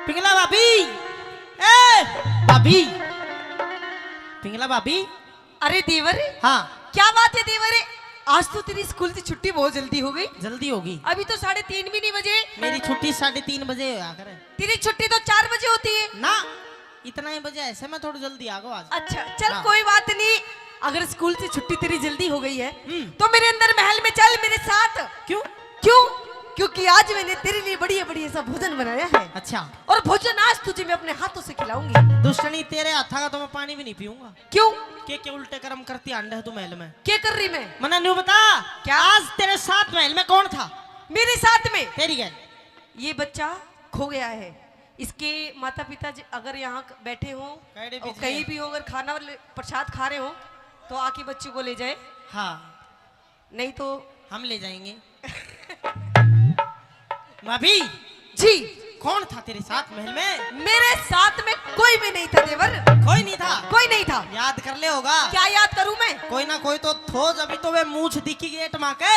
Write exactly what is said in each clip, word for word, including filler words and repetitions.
पिंगला भाभी, ए भाभी, पिंगला भाभी। अरे देवर, हाँ। क्या बात है देवर? आज तो तेरी स्कूल से छुट्टी बहुत जल्दी हो गई। जल्दी होगी। अभी तो साढ़े तीन भी नहीं बजे। मेरी छुट्टी साढ़े तीन बजे होया करे। तेरी छुट्टी तो चार बजे होती है ना। इतना ही बजे ऐसे मैं थोड़ी जल्दी आ गया आज। अच्छा, चल हाँ। कोई बात नहीं। अगर स्कूल से छुट्टी तेरी जल्दी हो गई है हम्म। तो मेरे अंदर महल में चल मेरे साथ। क्यों? क्यों? क्योंकि आज मैंने तेरे लिए बढ़िया बढ़िया सा भोजन बनाया है। अच्छा। और भोजन आज तुझे मैं अपने हाथों से खिलाऊंगी। दुष्टनी, तेरे हाथा का तो मैं पानी भी नहीं पीऊंगा। क्यों? के के उल्टे कर्म करती आंडे है तू महल में। क्या कर रही मैं? मना न्यू बता। क्या? आज तेरे साथ महल में कौन था? मेरे साथ में? तेरी गैल। ये बच्चा खो गया है। इसके माता पिता ज-, अगर यहाँ क-, बैठे हों कहीं और भी कहीं हो। भी हो, अगर खाना ले-, प्रसाद खा रहे हो तो आके बच्चे को ले जाए। हाँ। नहीं तो हम ले जाएंगे। भाभी। जी। कौन था तेरे साथ महल में? मेरे साथ में कोई भी नहीं था देवर। कोई नहीं था? कोई नहीं था। याद कर ले होगा। क्या याद करूं मैं? कोई ना कोई तो थो, जब तो वे मूछ दिखी गेट माँ के।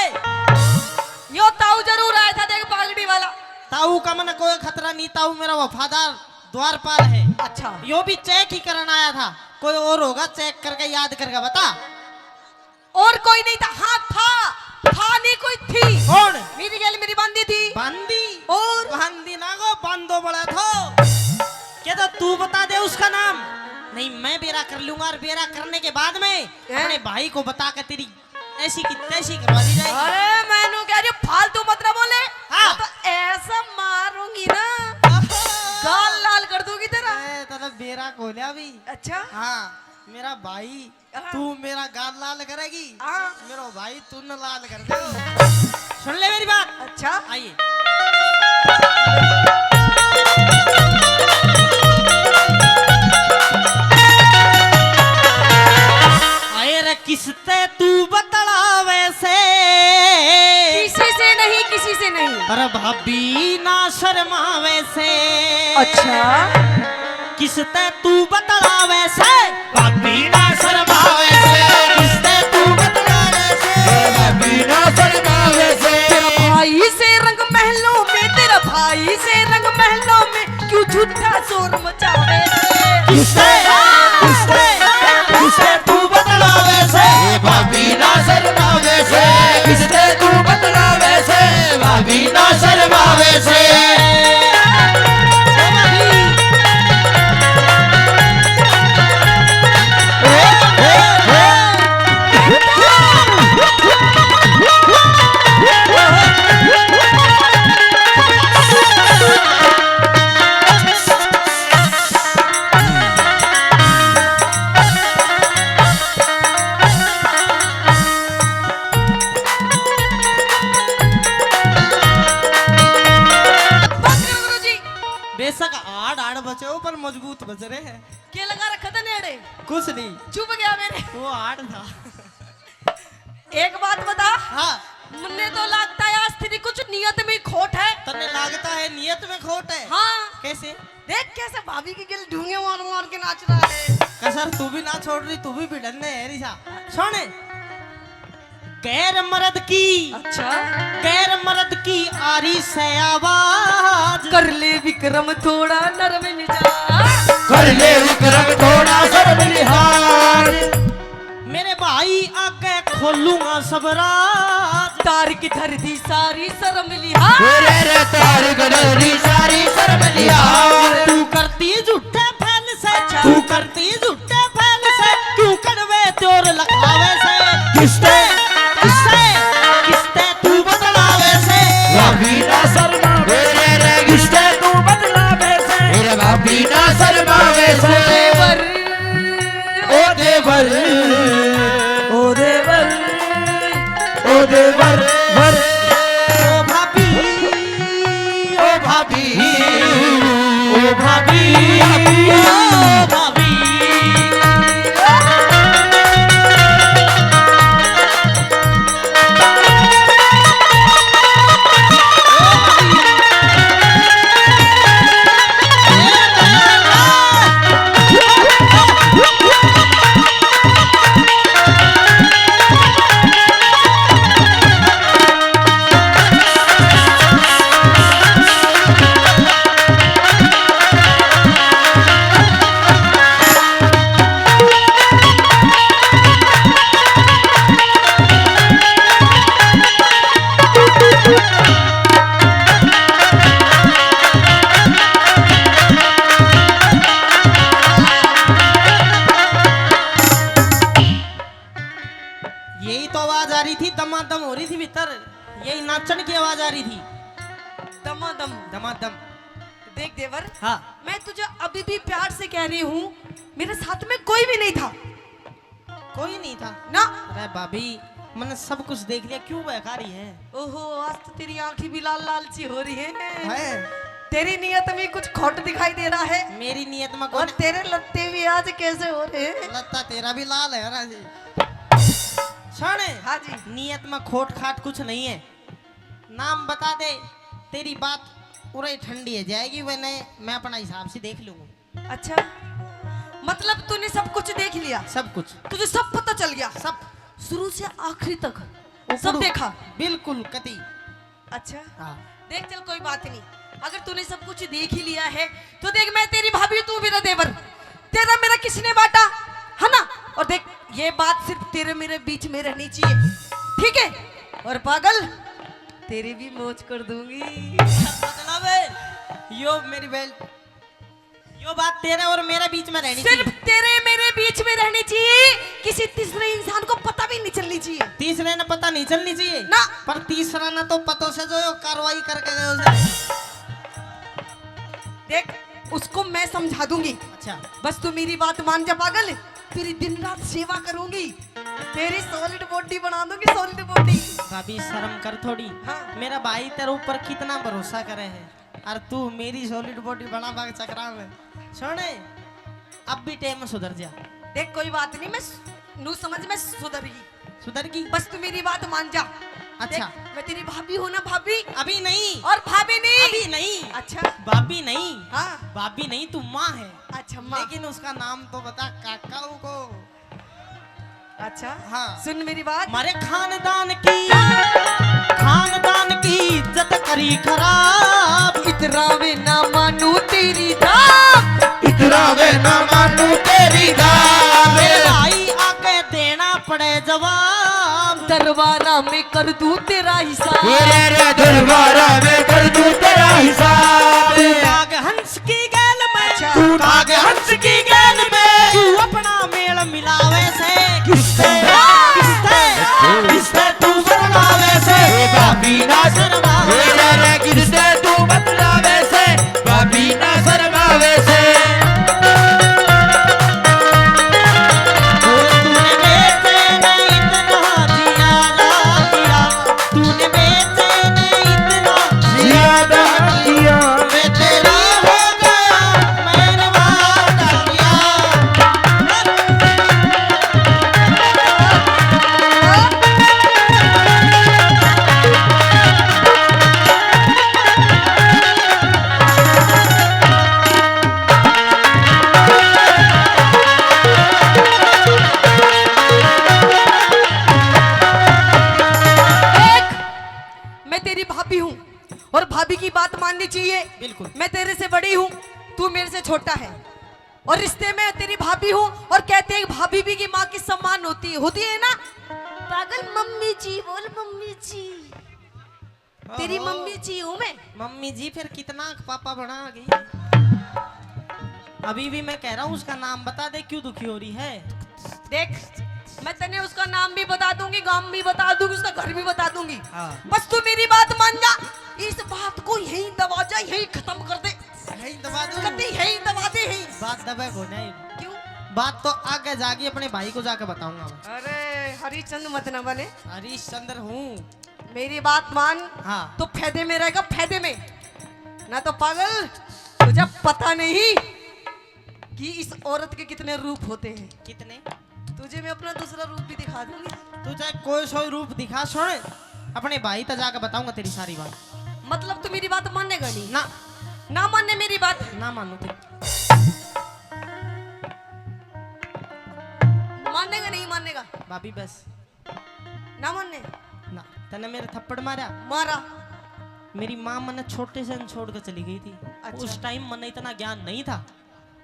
यो ताऊ जरूर आया था, देख, पागड़ी वाला। ताऊ का मन कोई खतरा नहीं, ताऊ मेरा वफादार द्वारपाल है। अच्छा। यो भी चेक ही करन आया था, कोई और होगा, चेक करके याद करके बता। और कोई नहीं था। हाँ, था। था नहीं, कोई थी। कौन? मेरी गैल मेरी बांदी थी। बांदी? और? बांदी ना को बांदो बड़ा था। क्या तो तू बता दे उसका नाम। नहीं, मैं बेरा कर लूंगा और बेरा करने के बाद में हैं? अपने भाई को बता के तेरी ऐसी की तैसी करवा दी जाएगी। अरे, मैनू कह रही हूँ, फालतू मत ना बोले। हाँ। मैं तो ऐसा मारूंगी ना, गाल लाल कर दूंगी तेरा। ए, तने बेरा खोलिया भी। अच्छा? हाँ, मेरा भाई, हाँ। तू मेरा गाल लाल करेगी, हाँ। मेरो भाई तू न लाल कर दे। सुन ले मेरी बात। अच्छा। आइए। आए रे किसते तू बतलावे से? किसी से नहीं, किसी से नहीं। अरे भाभी ना शर्मावे से। अच्छा। किसते तू बतलावे से? भाभी ना शर्मावे से। किसते तू बतलावे से? भाभी ना शर्मावे से। तेरा भाई से रंग महलों में, तेरा भाई से रंग महलों में, क्यों झूठा शोर मचावे से? किससे, किससे, किससे तू बतलावे से? भाभी ना शर्मावे से। किससे तू बतलावे से? भाभी ना शर्मावे से। बस करो गुरुजी। बेशक हाड़ हाड़ बचे हो, पर मजबूत बच रहे हैं। के लगा रखा था नेड़े? कुछ नहीं। चुभ गया मेरे। वो हाड़ था। एक बात बता। हाँ। मुन्ने तो लगता है आज तेरी कुछ नियत में खोट है। तन्ने लगता है नियत में खोट है? हाँ। कैसे? देख कैसे भाभी की गिल ढूंगे मार मार के नाच रहा है। कसर तू भी ना छोड़ रही, तू भी भिड़न ने है रिसा। सुन, गैर मर्द की, अच्छा। गैर मर्द की आ रही से आवाज। कर ले विक्रम थोड़ा नरम मिजाज। कर ले विक्रम थोड़ा शर्म लिहाज। मेरे भाई आगे खोलूंगा सब राज। तार की धर दी सारी शर्म लिहाज। रे रे तार की धर दी सारी शर्म लिहाज। तू करती झूठे फैल से, अच्छा। तू करती झूठे फैल से, क्यों कड़वे त्योर लखावे से? किसते, किसते, किसते तू बतलावे से? भाभी ना शर्मावे से। रे रे किसते तू बतलावे से? मेरे भाभी ना शर्मावे से। देवर। ओ देवर, ओ देवर, ओ देवर, वर। ओ भाभी, ओ भाभी, ओ भाभी, ओ भाभी। दमादम हो रही थी भीतर, यही नाचन की आवाज आ रही थी। दमादम। दमादम। देख देवर, हाँ। मैं तुझे अभी भी प्यार से कह रही हूँ, मेरे साथ में कोई भी नहीं था। कोई नहीं था? ना। अरे भाभी, मैंने सब कुछ देख लिया, क्यों बहका रही है? ओहो, आज तो तेरी आंखें भी लाल लाल सी हो रही है। है। तेरी नीयत में कुछ खोट दिखाई दे रहा है। मेरी नीयत में और कौन? तेरे लत्ते भी आज कैसे हो रहे हैं? लत्ता तेरा भी लाल है राजी। सुन। हाँ जी। नीयत में खोट खाट कुछ नहीं है। नाम बता दे, तेरी बात उरे ठंडी हो जाएगी, वरना मैं अपना हिसाब से देख लूंगा। अच्छा, मतलब तूने सब कुछ देख लिया? सब कुछ। तुझे सब पता चल गया? सब। शुरू से आखिरी तक सब ऊपरू देखा? बिल्कुल, कति। अच्छा। हाँ। देख चल, कोई बात नहीं, अगर तूने सब कुछ देख ही लिया है तो देख, मैं तेरी भाभी, तू मेरा देवर, तेरा मेरा किसने बांटा, है ना? और देख, ये बात सिर्फ तेरे मेरे बीच में रहनी चाहिए, ठीक है? और पागल, तेरी भी मौज कर दूंगी। मतलब यो मेरी बेल्ट, यो बात तेरे और मेरे बीच में रहनी सिर्फ चाहिए। तेरे मेरे बीच में रहनी चाहिए, किसी तीसरे इंसान को पता भी नहीं चलनी चाहिए। तीसरे ने पता नहीं चलनी चाहिए ना। पर तीसरा ने तो पतों से जो यो कार्रवाई करके गयो से। देख, उसको मैं समझा दूंगी। अच्छा। बस तू मेरी बात मान जा पागल, तेरी दिन रात सेवा करूंगी, तेरी सॉलिड बॉडी बना दूंगी, सॉलिड बॉडी। भाभी, शर्म कर थोड़ी। हाँ। मेरा भाई तेरे ऊपर कितना भरोसा करे है, और तू मेरी सॉलिड बॉडी बनावा के चक्करा में। सुन, अब भी टाइम में सुधर जा। देख, कोई बात नहीं, मैं सु-, नू समझ में सुधर गई। सुधर गई? बस तू मेरी बात मान जा। अच्छा। देख, मैं तेरी भाभी हूँ ना, भाभी। अभी नहीं। और भाभी नहीं। अभी नहीं। अच्छा। भाभी नहीं। हाँ। भाभी नहीं, तू माँ है। अच्छा, माँ। लेकिन उसका नाम तो बता, काका को। अच्छा। हाँ। सुन मेरी बात। मारे खानदान की, खानदान की इज्जत करी खराब। इतरावे ना मानू तेरी दाब। इतरावे ना मानू तेरी दाब। भाई आके देना पड़े जवाब। दरबारा में कर दूं तेरा हिसाब। रे रे दरबारा में कर दूं तेरा हिसाब। नाग हंस की गैल में, अच्छा। तू नाग हंस की गैल में, तू अपना मेल मिलावे से। किससे, किससे, किससे तू बतलावे से? ए भाभी ना शर्मावे। ए रे रे, किससे तू बतलावे से? भाभी ना शर्मावे से। बोल तूने बेचैन इतना जिया ना किया। तूने बेचैन इतना ज्यादा किया। मैं तेरा हो गया, मैंने वादा किया। देख, मैं तेरी भाभी हूँ और भाभी की बात माननी चाहिए। बिल्कुल। मैं तेरे से बड़ी हूँ, तू मेरे से छोटा है, और रिश्ते में तेरी भाभी हूँ, और कहते हैं भाभी भी की माँ की सम्मान होती है, होती है ना? पागल, मम्मी जी बोल, मम्मी जी। तेरी ओहो। मम्मी जी हूँ मैं। मम्मी जी फिर कितना पापा बना गई। अभी भी मैं कह रहा हूँ, उसका नाम बता दे, क्यों दुखी हो रही है। देख, मैं तने उसका नाम भी बता दूंगी, गांव भी बता दूंगी, उसका घर भी बता दूंगी। हाँ। बस तू मेरी बात मान जा, इस बात को यहीं दबा जा, यहीं खत्म कर दे। यहीं दबा दूं? कभी यहीं दबा दे, यहीं। बात दबे को नहीं। क्यों? बात तो आगे जाके अपने भाई को जाके बताऊंगा मैं। अरे हरिश्चंद्र मत ना बने। हरिश्चंद्र हूँ। मेरी बात मान। हाँ। तो फायदे में रहेगा, फायदे में। ना तो पागल, तुझे पता नहीं कि इस औरत के कितने रूप होते हैं। कितने? तुझे मैं अपना दूसरा रूप भी दिखा दूंगी। तू चाहे कोई सा रूप दिखा, सुन, अपने भाई तक जाके बताऊंगा तेरी सारी बात। मतलब तू मेरी बात मानेगा नहीं? ना। ना माने मेरी बात? ना मानू तेरी। मानेगा नहीं मानेगा? भाभी बस। ना माने? ना। तने मेरे थप्पड़ मारा? मारा। मेरी माँ मने छोटे से छोड़ के चली गई थी। अच्छा। उस टाइम मने इतना ज्ञान नहीं था।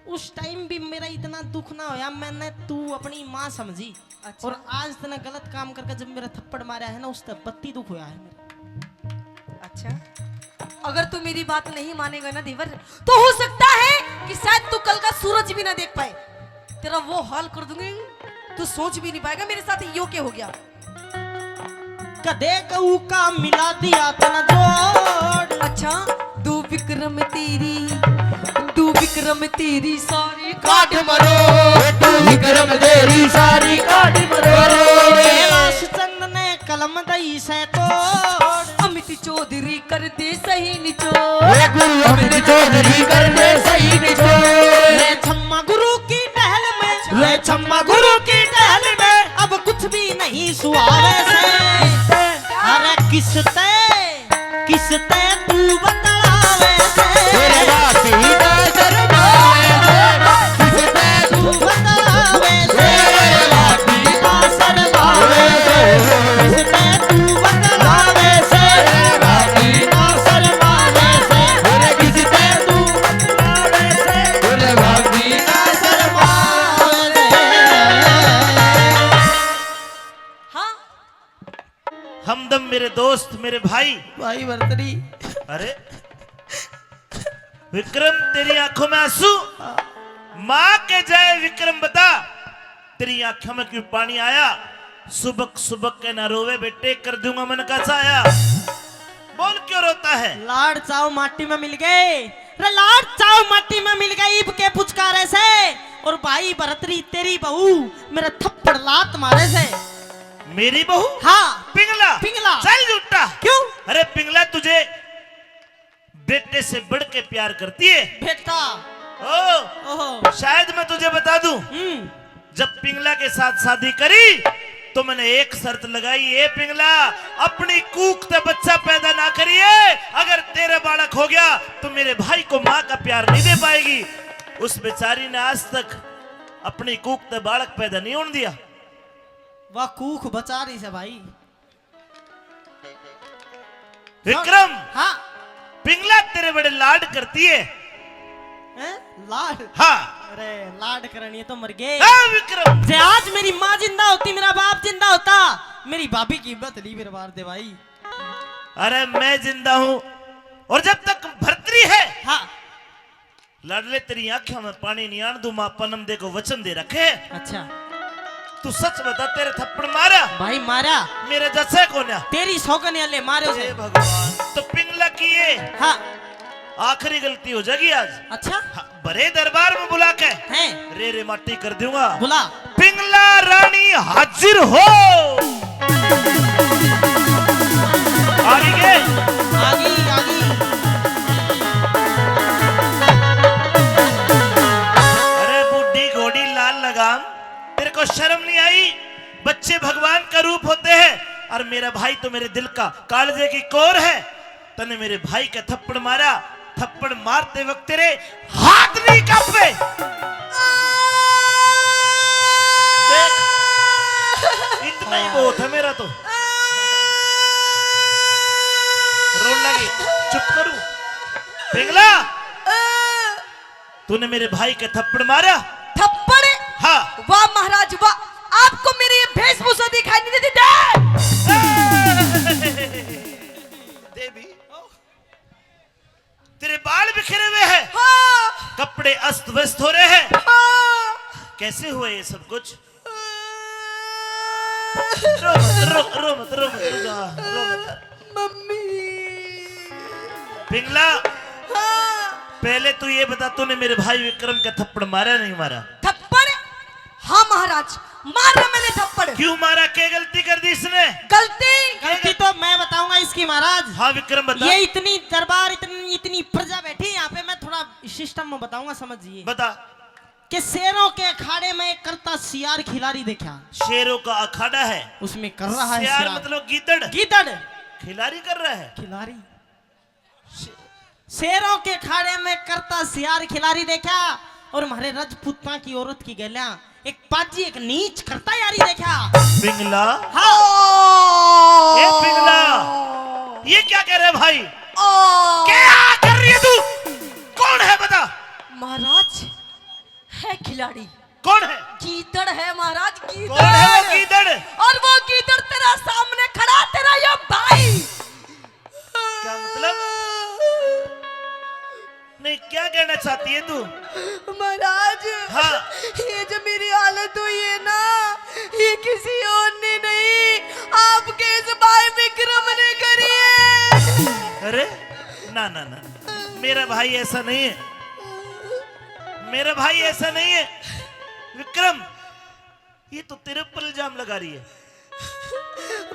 उस टाइम भी मेरा इतना दुख ना होया, मैंने तू अपनी माँ समझी। अच्छा। और आज तने गलत काम करके जब मेरा थप्पड़ मारा है ना, उससे बत्ती दुख होया है मेरा। अच्छा, अगर तू मेरी बात नहीं मानेगा ना देवर, तो हो सकता है कि शायद तू कल का सूरज भी ना देख पाए। तेरा वो हाल कर दूंगी, तू सोच भी नहीं पाएगा मेरे साथ यो क्या हो गया। कदे कहू का मिला दिया तन जोड़। अच्छा। दो विक्रम तेरी, दो विक्रम तेरी सारी काट मरो। दो विक्रम तेरी सारी काट मरो। कैलाश चंद ने कलम दई से तोड़। अमित चौधरी कर दे सही निचोड़। ए गुरु अमित चौधरी कर दे सही निचोड़। रे छम्मा गुरु की टहल में, रे छम्मा गुरु की टहल में, अब कुछ भी नहीं सुहावे से। अरे किसते, किसते तू बतलावे से? तेरे बाप ही तो शर्मावे से। किसते तू बतलावे से? तेरे बाप ही तो शर्मावे से। किसते तू बतलावे से? तेरे बाप ही तो शर्मावे से। अरे किसते तू बतलावे से? तेरे बाप ही तो शर्मावे से। हाँ। हमदम, मेरे दोस्त, मेरे भाई। भाई भरतरी। अरे विक्रम, तेरी आंखों में आंसू? हाँ। माँ के जाए विक्रम, बता, तेरी आंखों में क्यों पानी आया? सुबक सुबक के ना रोवे बेटे, कर दूंगा मन का साया। बोल, क्यों रोता है? लाड़ चाव माटी में मिल गए रे, लाड़ चाव माटी में मिल गए, ईब के पुचकारे से। और भाई भरतरी, तेरी बहू मेरा थप्पड़ लात मारे से। मेरी बहू? हाँ। पिंगला? पिंगला। चल झूठा। क्यों? अरे पिंगला, तुझे बेटे से बढ़ के प्यार करती है। बेटा। ओ, ओहो। शायद मैं तुझे बता दूं, हम्म। जब पिंगला के साथ शादी करी तो मैंने एक शर्त लगाई, ए पिंगला, अपनी कूख ते बच्चा पैदा ना करिए। अगर तेरे बालक हो गया तो मेरे भाई को माँ का प्यार नहीं दे पाएगी। उस बेचारी ने आज तक अपनी कूख ते बालक पैदा नहीं होने दिया। वाह, कूख बचा रही से भाई। विक्रम, हाँ। पिंगला तेरे बड़े लाड करती है। हैं? लाड? हाँ। अरे, लाड करनी है तो मर गए। हाँ, विक्रम। जे आज मेरी माँ जिंदा होती, मेरा बाप जिंदा होता, मेरी भाभी की इज्जत नहीं बर्बाद दे भाई। अरे, मैं जिंदा हूँ, और जब तक भरतरी है, हाँ। लाडले, तेरी आंखों में पानी नहीं आन दूं, माँ पनम दे को वचन दे रखे। अच्छा। तू सच बता, तेरे थप्पड़ मारा? भाई मारा। मेरे जैसे को ना। तेरी सौगन ले मारे उसे। हे भगवान, तो पिंगला की ये हाँ। आखिरी गलती हो जाएगी आज। अच्छा। हाँ, बड़े दरबार में बुला के हैं। रे रे माटी कर दूंगा। बुला। पिंगला रानी हाजिर हो। आ गई के? आ गई, आ गई। अरे बूढ़ी घोड़ी लाल लगाम, तेरे को शर्म नहीं आई? बच्चे भगवान का रूप होते हैं। और मेरा भाई तो मेरे दिल का कालजे की कोर है। तने मेरे भाई का थप्पड़ मारा, थप्पड़ मारते वक्त तेरे हाथ नहीं कांपे। देख, इतना ही बहुत है मेरा तो। रोन लगी, चुप करूं? पिंगला, तूने मेरे भाई का थप्पड़ मारा? थप्पड़? हाँ। वाह महाराज वाह, आपको मेरी ये वेशभूषा दिखाई नहीं देती? दे! देवी, तेरे बाल बिखरे हुए हैं। हाँ। कपड़े अस्त व्यस्त हो रहे हैं। हाँ। कैसे हुआ ये सब कुछ? रो मत, रो, रो मत, रो मत, रो जा, रो मत। मम्मी। पिंगला, हाँ। पहले तू ये बता, तूने मेरे भाई विक्रम का थप्पड़ मारा नहीं मारा? थप्पड़? हाँ महाराज, मारा मैंने थप्पड़। क्यों मारा? क्या गलती कर दी इसने? गलती? गलती तो मैं बताऊंगा इसकी महाराज। हाँ विक्रम बता। ये इतनी दरबार, इतनी, इतनी प्रजा बैठी यहाँ पे, मैं थोड़ा सिस्टम में बताऊंगा, समझिए। बता। कि शेरों के अखाड़े में एक करता सियार खिलाड़ी देखा। शेरों का अखाड़ा है। उसमें कर रहा है सियार सियार। मतलब गीदड़। गीदड़। खिलाड़ी कर रहा है। खिलाड़ी। शेरों के अखाड़े में करता सियार खिलाड़ी देखा और म्हारे रजपूतां की औरत की गैल्या एक पाजी एक नीच करता यारी देखा। पिंगला। हाँ। ए पिंगला, ये क्या कह रहे भाई? ओ। क्या कर रही है तू? कौन है बता? महाराज, है खिलाड़ी। कौन है? गीदड़ है महाराज, गीदड़। कौन है वो गीदड़? और वो गीदड़ तेरा सामने खड़ा, तेरा ये भाई। क्या मतलब? नहीं, क्या कहना चाहती है तू? महाराज, हाँ। ये जो मेरी हालत हुई है ना, ये किसी और ने नहीं, आपके इस भाई विक्रम ने करी है। अरे, ना, ना, ना, मेरा भाई ऐसा नहीं है, मेरा भाई ऐसा नहीं है। विक्रम, ये तो तेरे ऊपर इल्जाम लगा रही है।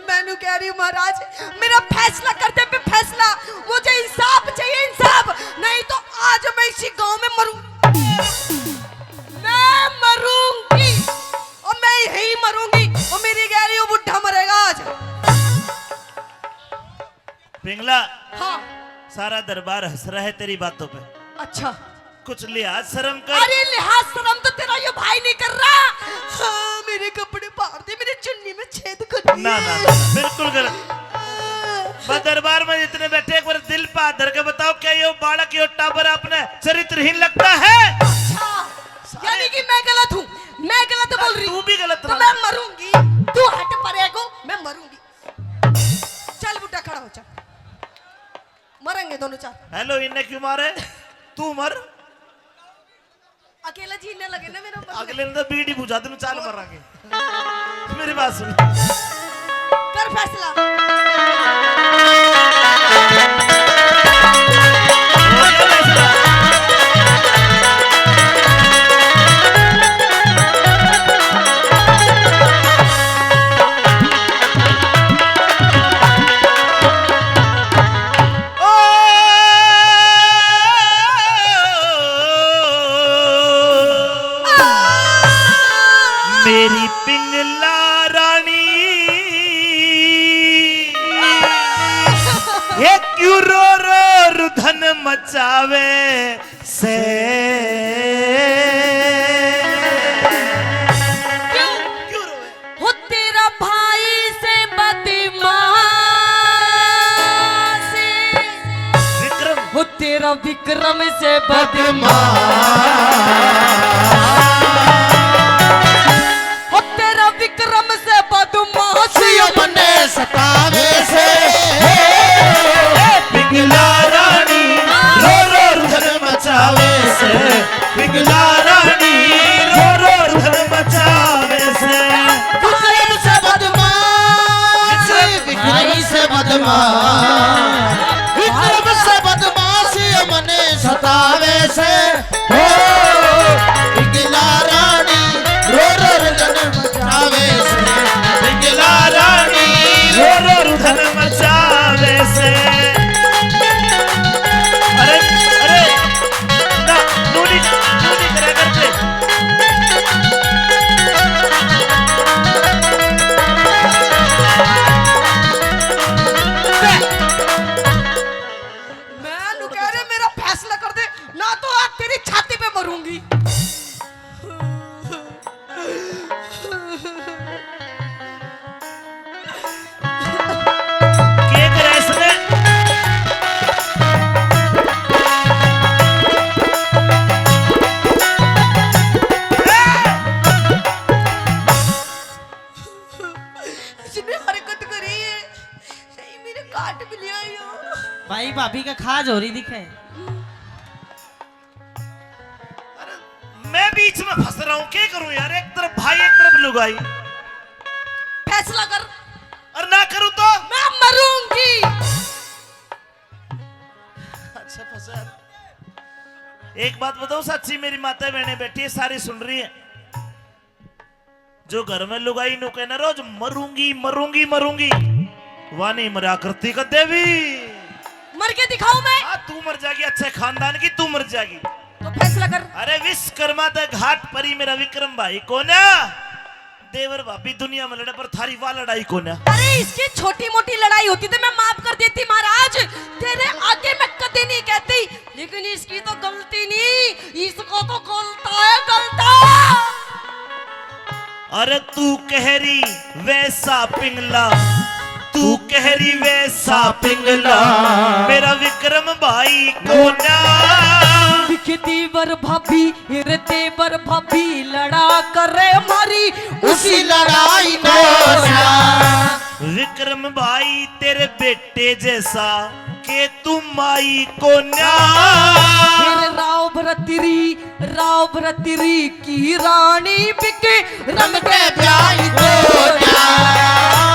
मैं न्यू कह रही हूँ महाराज, मेरा फैसला कर दे पे फैसला। मुझे इंसाफ चाहिए, इंसाफ, नहीं तो आज मैं इसी गांव में मरूं, मैं मरूंगी और मैं यहीं मरूंगी। और मेरी कह रही हूँ बुढ़ा मरेगा आज। पिंगला, हाँ। सारा दरबार हंस रहा है तेरी बातों पे। अच्छा। कुछ लिहाज शर्म कर। अरे लिहाज शर्म तो तेरा ये भाई नहीं कर रहा। हाँ, मेरे कपड़े फाड़ दे, मेरी चुन्नी में छेद कर दिए। ना, ना, ना, बिल्कुल गलत। बस दरबार में जितने बैठे एक बार दिल पे हाथ धर के बताओ, क्या ये बालक, ये टाबर अपने चरित्रहीन लगता है? अच्छा, यानी कि मैं गलत हूँ, मैं गलत बोल रही हूँ। तू भी गलत तो ना। मैं मरूंगी, तू हट परे को, मैं मरूंगी। चल बुड्ढा, खड़ा हो, चल। मरेंगे दोनों चार। हेलो, इन्हें क्यों मारे? तू मर। अकेला जीने लगे ना मेरा मतलब। अगले ने तो बीड़ी बुझा दूं, चाल मरांगे। मेरी बात सुन। कर फैसला। मेरी पिंगला रानी, हे क्यों रो रो रुधन मचावे से? क्यों? क्यों रोए? हो तेरा भाई से बदमाश, विक्रम। हो तेरा विक्रम से बदमाश, हो तेरा विक्रम से बदमाश, यो मने सतावे से। हे पिंगला रानी, रो रो रुधन मचावे से। पिंगला रानी, रो रो रुधन मचावे से। विक्रम से बदमाश, विक्रम से बदमाश, विक्रम से बदमाश यो मने सतावे से। हो पिंगला रानी, रो रो रुधन मचावे से। पिंगला रानी, रो रो रुधन मचावे से। अरे, अरे, ना, नूनी, नूनी करे करते। मैं नु कह रहे, मेरा फैसला कर दे, ना तो आज तेरी छाती पे मरूंगी। के करे इसने? इसने हरकत करी है, सही मेरे काट भी लिया यो। भाई, भाभी का खाज हो रही दिखे। अरे, मैं बीच में फंस रहा हूँ, क्या करूँ यार? एक तरफ भाई, एक तरफ लुगाई। फैसला कर। और ना करूँ तो? मैं मरूंगी। अच्छा फंसा। एक बात बताऊँ सच्ची, मेरी माता बहनें बैठी है, सारी सुन रही है। जो घर में लुगाई नु कहना रोज, "मरूंगी, मरूंगी, मरूंगी," वह नहीं मरा करती कदे भी। मर के दिखाऊं मैं? हाँ, तू मर जाएगी, अच्छे खानदान की तू मर जाएगी। तो फैसला कर। अरे, विश्वकर्मा ते घाट परी, मेरा विक्रम भाई कोन्या। देवर भाभी दुनिया में लड़े, पर थारी वाह लड़ाई कोन्या। अरे, इसकी छोटी मोटी लड़ाई होती तो मैं माफ कर देती महाराज, तेरे आगे मैं कदे नहीं कहती। लेकिन इसकी तो गलती नहीं, इसको तो गलता है, गलता। अरे तू कह रही वैसा पिंगला, तू कह रही वैसा पिंगला, मेरा विक्रम भाई कोन्या। दिख देवर भाभी, रे देवर भाभी लड़ा करे मारी, उसी लड़ाई को सा। विक्रम भाई तेरे बेटे जैसा के तू माई कोन्या। फिर राव भरतरी, राव भरतरी की रानी बिके रंग के ब्याही कोन्या।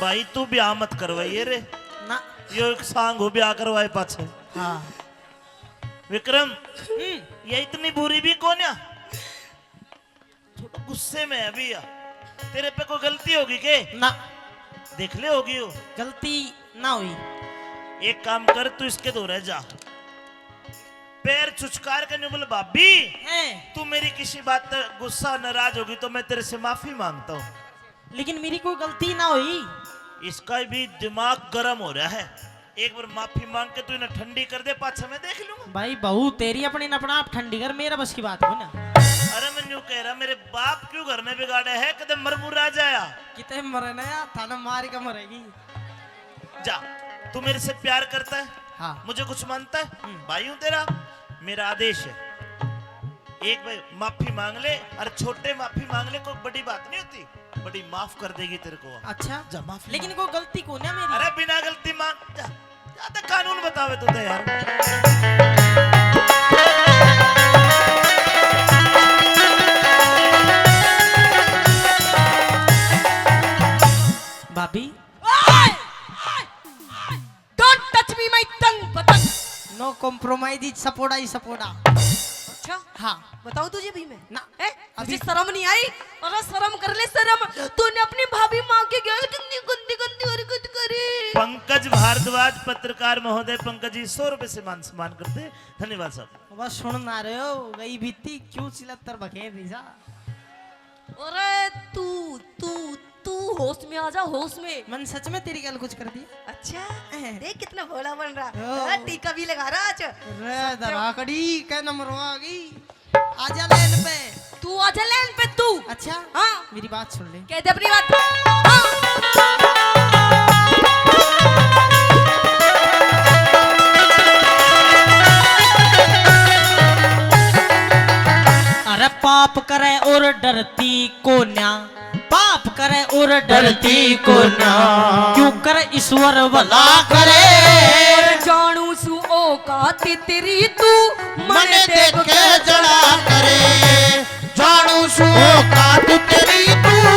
भाई, तू ब्याह मत करवाइए रे। ना। यो एक सांग हो ब्याह करवाए पाछे। हाँ। विक्रम, हम्म। ये इतनी बुरी भी कोन्या। थोड़ा गुस्से में है अभी या। तेरे पे कोई गलती होगी के? ना। देख ले, होगी हो। गलती ना हुई। एक काम कर, तू इसके धोरे जा, पैर छुछकार के न्यू बोल, "भाभी, हैं? तू मेरी किसी बात पे गुस्सा, नाराज होगी तो मैं तेरे से माफी मांगता हूँ।" लेकिन मेरी कोई गलती ना हुई। इसका भी दिमाग गर्म हो रहा है। एक बार माफी मांग के तू इन्हें ठंडी कर दे, पाछा मैं देख लूंगा। भाई, बहू तेरी अपनी न अपना आप ठंडी कर, मेरा बस की बात हो ना। अरे, मैं न्यू कह रहा, मेरे बाप क्यों घर में बिगाड़े है, कदे मर मुर आ जाया। कितने मरे ना यार, थाने मार के मरेगी। जा, तू मेरे से प्यार करता है? हाँ। मुझे कुछ मानता है? हम्म। भाई हूँ तेरा, मेरा आदेश है। एक बार माफी मांग ले, और छोटे माफी मांग ले, कोई बड़ी बात नहीं होती, बड़ी माफ कर देगी तेरे को। अच्छा? जा, माफी लेकिन मांग। कोई गलती को ना मेरी। अरे, बिना गलती मांग, जा, जा तो कानून बतावे तू तो यार। भाभी। Don't touch me, my tongue, पतंग। No compromise, सपोड़ा ही सपोड़ा। अच्छा? हाँ। बताओ तुझे भी मैं। ना। हैं? अभी तुझे शर्म नहीं आई? अरे शर्म कर ले, शर्म। तूने अपनी भाभी माँ के गैल कितनी गंदी गंदी हरकत करी। पंकज भारद्वाज, पत्रकार महोदय, पंकज जी, सौ रुपए से मान सम्मान करते। धन्यवाद साहब। बस सुन ना रहे हो, गई बीती क्यों चिलत्तर बखेर रही जा। अरे तू, तू, तू होश में आ जा, होश में। मन सच में तेरी गैल कुछ कर दी। अच्छा, हैं। देख कितना भोला बन रहा। ओ। हाँ, टीका भी लगा रहा आज। रे धराकड़ी, कै नंबर आ गई। आजा लाइन पे। तू आजा लाइन पे तू। अच्छा? हाँ। मेरी बात सुन ले। कह दे अपनी बात। हाँ। अरे पाप करे और डरती कोन्या, पाप करे और डरती कोन्या, क्यों कर ईश्वर भला करे। जानू सु औकात तेरी तू, मने देख के जला करे। जानू सु औकात तेरी तू,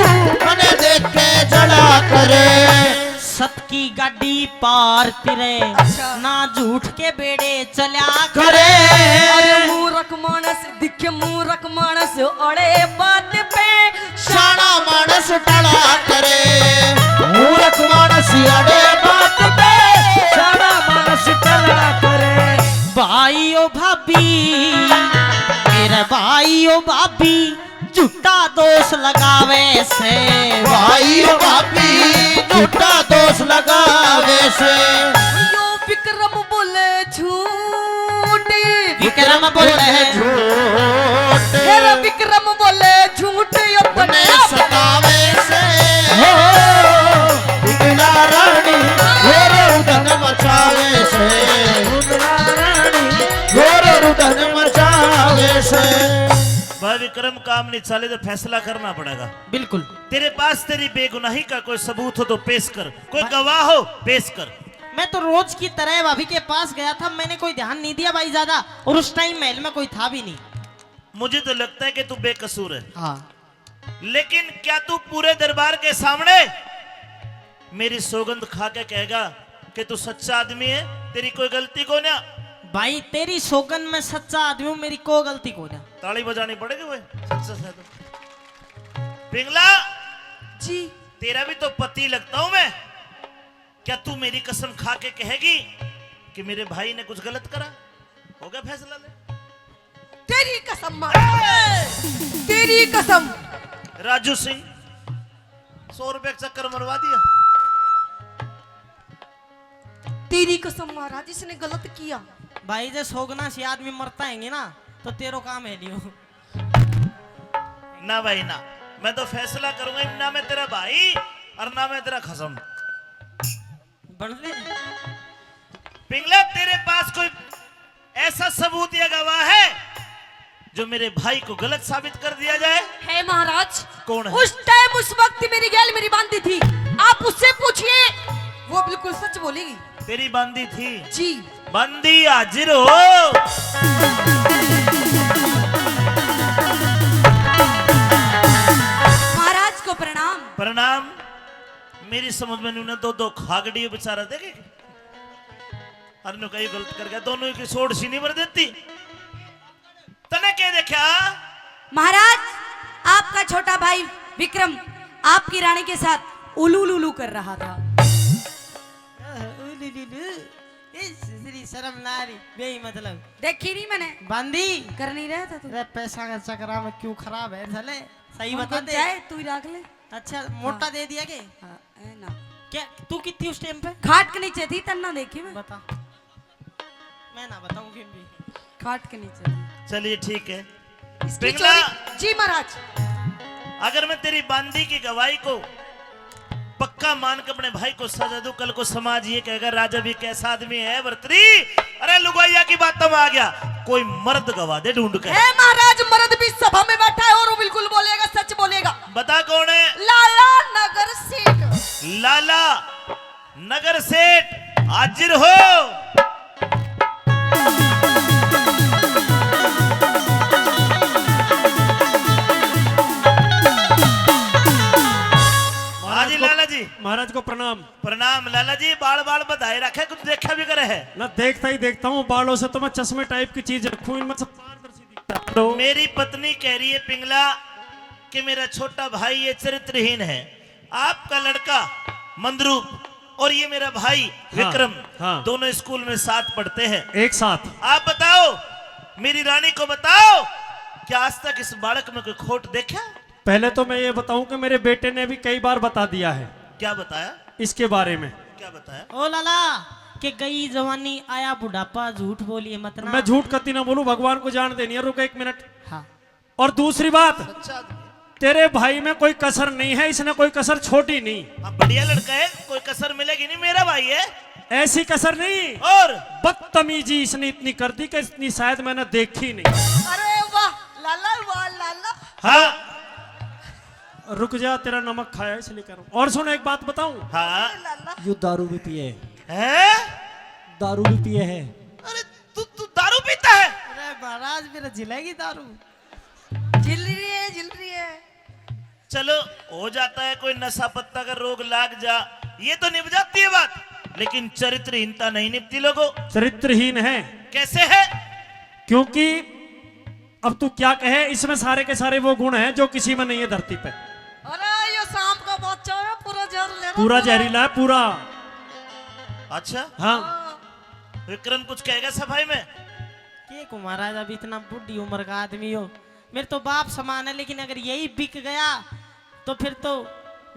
मने देख के जला करे। सत की गाड़ी पार तिरे, अच्छा। ना झूठ के बेड़े चल्या करे। अरे मूरख मानस दिखे, मूरख मानस अड़े बात पे, शाना मानस टला करे। मूरख मानस अड़े बात पे, शाना मानस टला करे। भाई ओ भाभी, मेरे भाई ओ भाभी, झूठा दोष लगावे से। भाई ओ भाभी, झूठा दोष लगावे से। यो विक्रम बोले झूठ। विक्रम बोले झूठ। तेरा विक्रम बोले झूठ, अपने अपने आप सतावे से। हो, बिगला रानी, घोर रुदन मचावे से। बिगला रानी, घोर रुदन मचावे से। भाई विक्रम, काम नहीं चले तो फैसला करना पड़ेगा। बिल्कुल। तेरे पास तेरी बेगुनाही का कोई सबूत हो तो पेश कर, कोई भाई गवाह हो, पेश कर। मैं तो रोज की तरह भाभी के पास गया था, मैंने कोई ध्यान नहीं दिया भाई ज्यादा, और उस टाइम महल में कोई था भी नहीं। मुझे तो लगता है कि तू बेकसूर है। हाँ। लेकिन क्या तू पूरे दरबार के सामने मेरी सौगंध खा के कहेगा कि तू सच्चा आदमी है, तेरी कोई गलती कोन्या? भाई, तेरी सौगंध मैं सच्चा आदमी हूँ, मेरी कोई गलती कोन्या। ताली बजानी पड़ेगी भाई, सक्सेस है तो। पिंगला, जी। तेरा भी तो पति लगता हूं मैं। क्या तू मेरी कसम खा के कहेगी कि मेरे भाई ने कुछ गलत करा? हो गया फैसला ले। तेरी कसम माँ। ए! तेरी कसम। राजू सिंह, सौ रुपए का चक्कर मरवा दिया। तेरी कसम महाराज, इसने गलत किया। भाई, जे सोगना से आदमी मरता है ना, तो तेरो काम है लियो। ना भाई ना, मैं तो फैसला करूंगा, ना मैं तेरा भाई और ना मैं तेरा खसम। बन ले। पिंगला, तेरे पास कोई ऐसा सबूत या गवाह है जो मेरे भाई को गलत साबित कर दिया जाए? है महाराज। कौन है? उस टाइम, उस वक्त मेरी गैल मेरी बांदी थी, आप उससे पूछिए, वो बिल्कुल सच बोलेगी। तेरी बांदी थी? जी। बांदी हाजिर हो। महाराज को प्रणाम। प्रणाम। मेरी समझ में उन्हें दो दो खागड़ी बेचारा देखे, अरे नु कई गलत कर गया, दोनों की सोच सी नहीं भर देती। तने के देखा? महाराज, आपका छोटा भाई विक्रम आपकी रानी के साथ उलू लुलू कर रहा था। उलू लुलू? ए, श्री शर्म ना रही, बेई मतलब। देखी नहीं मैंने। बांदी। कर नहीं रहा था तू। अरे पैसा का चक्करा में क्यों खराब है साले? सही बता दे। चाहे तू ही रख ले। अच्छा, मोटा हाँ। दे दिया के? हाँ, ए ना। क्या तू कितनी उस टाइम पे? खाट के नीचे थी, तन्ना देखी मैं। बता। मैं ना बताऊं किम भी। खाट के नीचे थी। चलिए ठीक है। इसकी पिंगला। चोरी। जी महाराज। अगर मैं तेरी बांदी की गवाही को पक्का मान के अपने भाई को सजा दूं, कल को समाज ये कहेगा, "राजा भी कैसा आदमी है, वर्तरी, अरे लुगाइया की बातों में आ गया, कोई मर्द गवाह दे ढूंढ के।" हे महाराज, मर्द भी सभा में बैठा है और वो बिल्कुल बोलेगा, सच बोलेगा। बता कौन है? लाला नगर सेठ। लाला नगर सेठ हाजिर हो। महाराज हाजिर को, लाला जी। महाराज को प्रणाम। प्रणाम लाला जी, बाल बाल बधाए रखे, कुछ देखा भी करे है? ना, देखता ही देखता हूँ, बालों से तो मैं चश्मे टाइप की चीज रखूं, इनमें से पारदर्शी दिखता है। हेलो। मेरी पत्नी कह रही है पिंगला कि मेरा छोटा भाई ये चरित्रहीन है। आपका लड़का मंदरूप और ये मेरा भाई हाँ, विक्रम हाँ। दोनों स्कूल में साथ पढ़ते हैं। एक साथ। आप बताओ, मेरी रानी को बताओ, क्या आज तक इस बालक में कोई खोट देखा? पहले तो मैं ये बताऊं कि मेरे बेटे ने भी कई बार बता दिया है। क्या बताया? इसके बारे में। क्या बताया? ओ लाला, कि गई जवानी आया बुढ़ापा, झूठ बोलिए मत ना। मैं झूठ कती ना बोलूं, भगवान को जान देनी है। रुक एक मिनट। हाँ। और दूसरी बात, सच्चा आदमी। तेरे भाई में कोई कसर नहीं है, इसने कोई कसर छोड़ी नहीं। हाँ, बढ़िया लड़का है, कोई कसर मिलेगी नहीं, मेरा भाई है। ऐसी कसर नहीं। और? बदतमीजी इसने इतनी कर दी कि इतनी शायद मैंने देखी नहीं। अरे वाह, लाला, वाह, लाला। हाँ। रुक जा, तेरा नमक खाया इसलिए कर रहा हूँ। और सुन, एक बात बताऊं? हाँ। अरे लाला। यू दारू भी पिए है। हैं? दारू भी पिए है। अरे तू, तू दारू पीता है? अरे महाराज, मेरा जिलेगी दारू। झिल रही है, झिल रही है। चलो, हो जाता है कोई नशा पत्ता का रोग लाग जा, ये तो निभ जाती है बात, लेकिन चरित्रहीनता नहीं निभती लोगों। चरित्रहीन है। कैसे है? क्योंकि अब तू क्या कहे, इसमें सारे के सारे वो गुण हैं जो किसी में नहीं है धरती पे। अरे ये सांप का बच्चा है, पूरा जहर ले रहा, पूरा पूरा। जहरीला है, पूरा। अच्छा। हाँ। हाँ। विक्रम कुछ कहेगा सफाई में? के को महाराज, अब इतना बूढ़ी उम्र का आदमी हो, मेरे तो बाप समान है, लेकिन अगर यही बिक गया तो फिर तो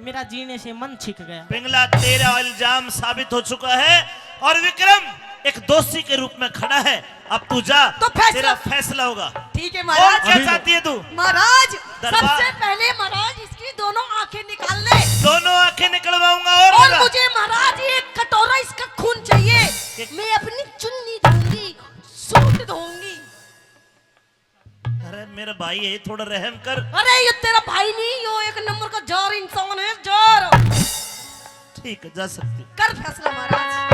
मेरा जीने से मन छिक गया। पिंगला, तेरा इल्जाम साबित हो चुका है और विक्रम एक दोषी के रूप में खड़ा है। अब तू जा, तो फैसला। तेरा फैसला होगा। ठीक है और महाराज। क्या अभी चाहती है तू? महाराज, दरबार। सबसे पहले महाराज इसकी दोनों आंखें निकाल ले। दोनों आंखें निकलवाऊंगा और और लगा। मुझे महाराज एक कटोरा इसका खून चाहिए। एक मैं अपनी चुन्नी धोऊंगी, सूट धोऊंगी। अरे मेरा भाई है, थोड़ा रहम कर। अरे ये तेरा भाई नहीं, यो एक नंबर का जार इंसान है, जार। ठीक है, जा सकती। कर फैसला महाराज।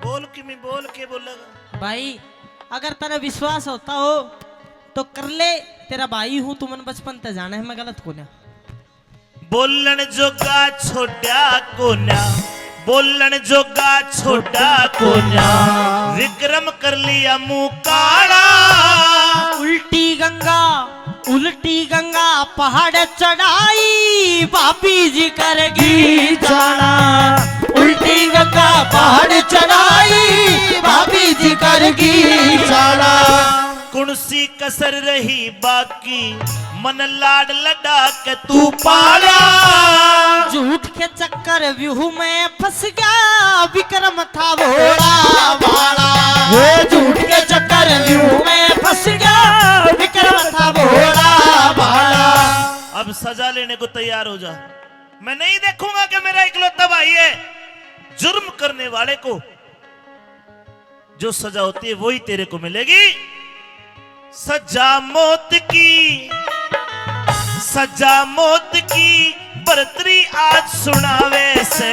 बोल किमी, बोल के बोलेगा। भाई, अगर तने विश्वास होता हो तो कर ले, तेरा भाई हूँ, तू मन बचपन ते जाने है, मैं गलत कोन्या। बोलण जोगा छोटा कोन्या, बोलण जोगा छोटा कोन्या, विक्रम कर लिया मुंह काला। उल्टी गंगा, उल्टी गंगा पहाड़ चढ़ाई, भाभी जी करगी जाना। उल्टी गंगा पहाड़ चढ़ाई, भाभी जी करगी जाना। कौन सी कसर रही बाकी, मन लाड लडा के तू पाला। झूठ के चक्रव्यूह में फंस गया, विक्रम था भोला भाला। वो झूठ के चक्रव्यूह में फंस गया, विक्रम था भोला भाला। अब सजा लेने को तैयार हो जा। मैं नहीं देखूंगा कि मेरा इकलौता भाई है। जुर्म करने वाले को जो सजा होती है, वही तेरे को मिलेगी। सजा मौत की, सजा मौत की, बरतरी आज सुनावे से।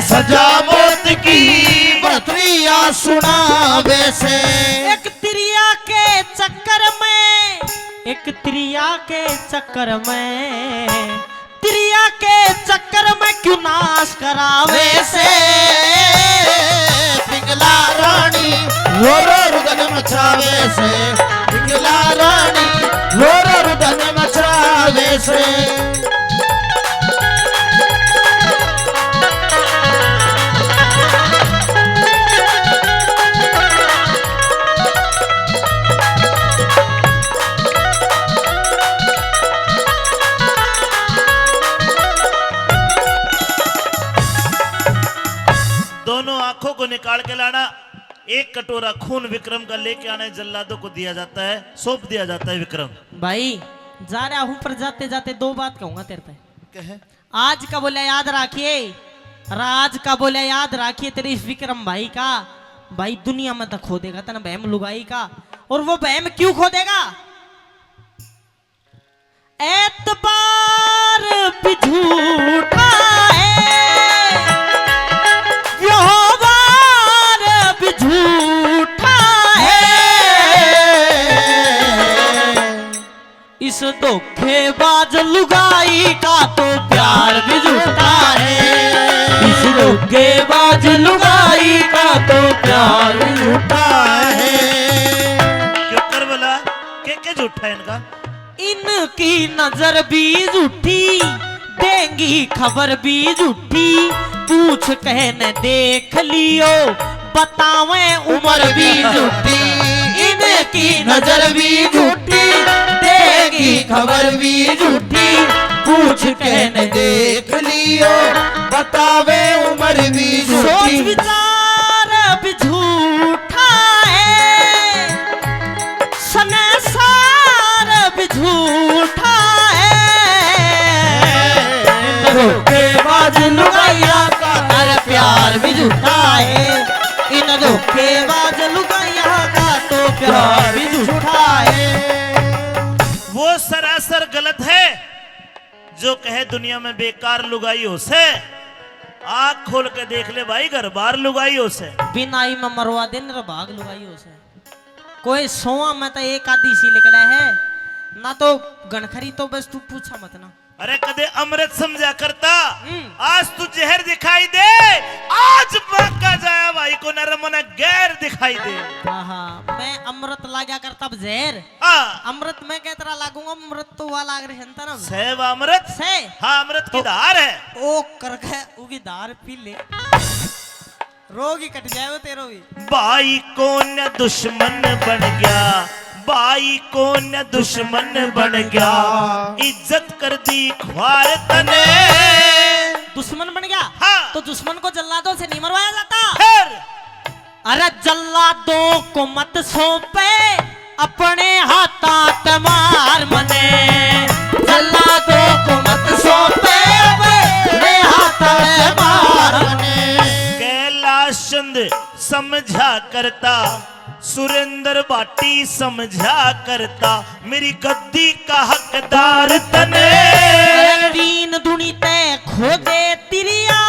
सजा मौत की, बरतरी आज सुनावे से। एक त्रिया के चक्कर में, एक त्रिया के चक्कर में, त्रिया के चक्कर में क्यों नाश करावे से। पिंगला रानी रो रो रुदन मचावे से, पिंगला रानी रो रो रुदन मचावे से। दोनों आंखों को निकाल के लाना, एक कटोरा खून विक्रम का लेके आना है, जल्लादों को दिया जाता है, सौंप दिया जाता है विक्रम। भाई, जा रहा हूं, पर जाते जाते दो बात कहूंगा तेरे पे। कहे। आज का बोला याद रखिए, राज का बोला याद रखिए, तेरे इस विक्रम भाई का, भाई दुनिया में तो खो देगा तने बहम लुगाई का। और वो बहम क्यों खो देगा? एतबार भी झूठा है, व्यवहार भी झूठा है। इस धोखेबाज लुगाई का तो प्यार भी झूठा है। इस धोखेबाज लुगाई का तो प्यार भी झूठा है। क्यों कर बोला? के, के झूठा है इनका? इनकी नजर भी झूठी, देंगी खबर भी झूठी, पूछ कहने देख लियो, बतावे उम्र भी झूठी। इनकी नजर भी झूठी, देगी खबर भी झूठी, पूछ कहने देख लियो, बतावे उम्र भी झूठी। सोच विचार भी झूठा है, संसार भी झूठा है। इन धोखेबाज लुगाइया का हर प्यार भी झूठा है। इन धोखेबाज लुगाइया का तो प्यार भी झूठा है। वो सरासर गलत है जो कहे दुनिया में बेकार लुगाई हो से। आँख खोल के देख ले भाई, घर बार लुगाई हो से। बिनाई में मरवा दे, निरभाग लुगाई हो से। कोई सोआ में तो एक आधी सी लिकड़ा है ना, तो घणखरी तो बस तू पूछा मत ना। अरे कदे अमृत समझा करता, हम्म। आज तू जहर दिखाई दे, आज बाका जाया भाई को नरम ना गैर दिखाई दे। हाँ, हाँ, मैं अमृत लाग्या करता अब जहर। हाँ। अमृत मैं किस तरह लागूंगा, अमृत तो वा लाग रहे हैं ना। सै वा अमृत? सै। हाँ, अमृत की तो धार है। ओ करके उगी धार पी ले। रोग ही कट जाएगा तेरो भी। भाई कौन दुश्मन बन गया, भाई कौन दुश्मन बन गया, इज्जत कर दी ख्वार तने। दुश्मन बन गया? हाँ। तो दुश्मन को जल्लादों से नहीं मरवाया जाता? फिर? अरे जल्लादों को मत सौंपे, अपने हाथां ते मार मने। जल्लादों को मत सौंपे, अपने हाथां ते मार मने। कैलाश चंद समझा करता, सुरेंद्र भाटी समझा करता, मेरी गद्दी का हकदार तने। अरे तीन दुनी ते खोदे तिरिया,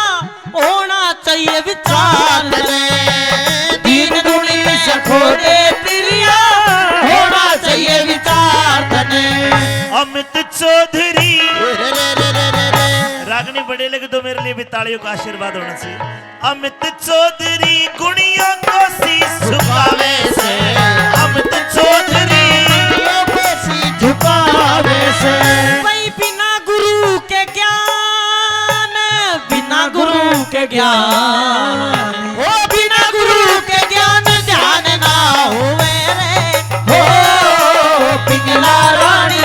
होना चाहिए विचार तने। तीन दुनी से खोदे तिरिया, चौधरी। रे, रे, रे, रे, रे, रे। रागनी बड़े लगे तो मेरे लिए भी तालियों का आशीर्वाद होना चाहिए। अमित चौधरी गुणियों को शीश झुकावे से, अमित चौधरी गुणियों को शीश झुकावे से। भाई बिना गुरु के ज्ञान, बिना गुरु के ज्ञान, ओ बिना गुरु के ज्ञान ध्यान ना होवे रे। हो पिंगला रानी